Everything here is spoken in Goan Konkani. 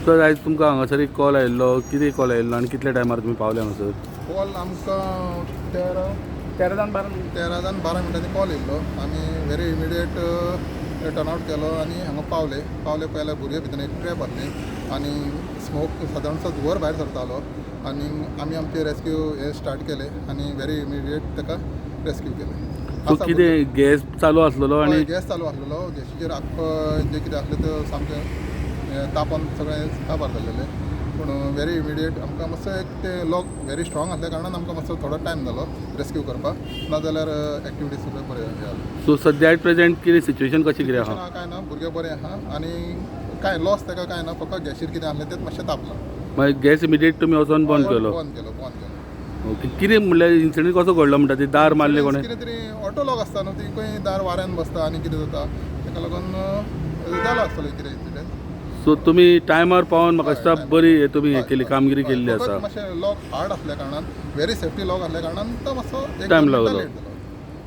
सर, आयज तुमकां हांगासर एक कॉल आयिल्लो. कितें कॉल आयिल्लो आनी कितल्या टायमार तुमी पावले हांगासर? कॉल आमकां 13 13 जावन 12. 13 जावन 12 मिनटांनी कॉल येयल्लो. आमी व्हेरी इमिडिएट टर्नआउट केलो आनी हांगा पावले. पावले पळयल्यार भुरगे भितर एक ट्रॅप आसली आनी स्मोक सादारणसो धुंवर भायर सरतालो आनी आमी आमचे रेस्क्यू हे स्टार्ट केले आनी व्हेरी इमिडिएट ताका रेस्क्यू केले. सो कितें गॅस चालू आसलेलो आनी गॅस चालू आसलेलो. गॅसीचेर आख्खो जें कितें आसलें तें सामकें तापोन सगळें काबार जाल्लेलें. पूण व्हेरी इमिडिएट आमकां मातसो एक ते लॉक व्हेरी स्ट्रॉंग आसल्या कारणान आमकां मातसो थोडो टायम जालो रेस्क्यू करपाक, नाजाल्यार एक्टिविटीज सगळें बरें जालें. सो सद्या एट प्रेझेंट कितें सिच्युएशन कशें कितें आहा? कांय ना, भुरगे बरें आहा आनी कांय लॉस ताका कांय ना. फक्त गॅशीर कितें आसलें तें मातशें तापलां. मागीर गॅस इमिडिएट तुमी वचोन बंद केलो? बंद केलो, बंद केलो. ओके, कितें म्हणल्यार इन्सिडंट कसो घडलो म्हणटा? ती दार मारले कोणें? कितें तरी ऑटो लॉक आसता न्हू, ती खंय दार वाऱ्यान बसता आनी कितें जाता, ताका लागून जालो आसतलो कितें इन्सिडंट. सो तुमी टायमार पावोन म्हाका दिसता बरी हे तुमी हे केली, कामगिरी केल्ली आसा. मातशें लॉक हार्ड आसल्या कारणान, व्हेरी सेफ्टी लॉक आसल्या कारणान तो मातसो एक टायम दोन मिनटां लागलो. लेट जालो.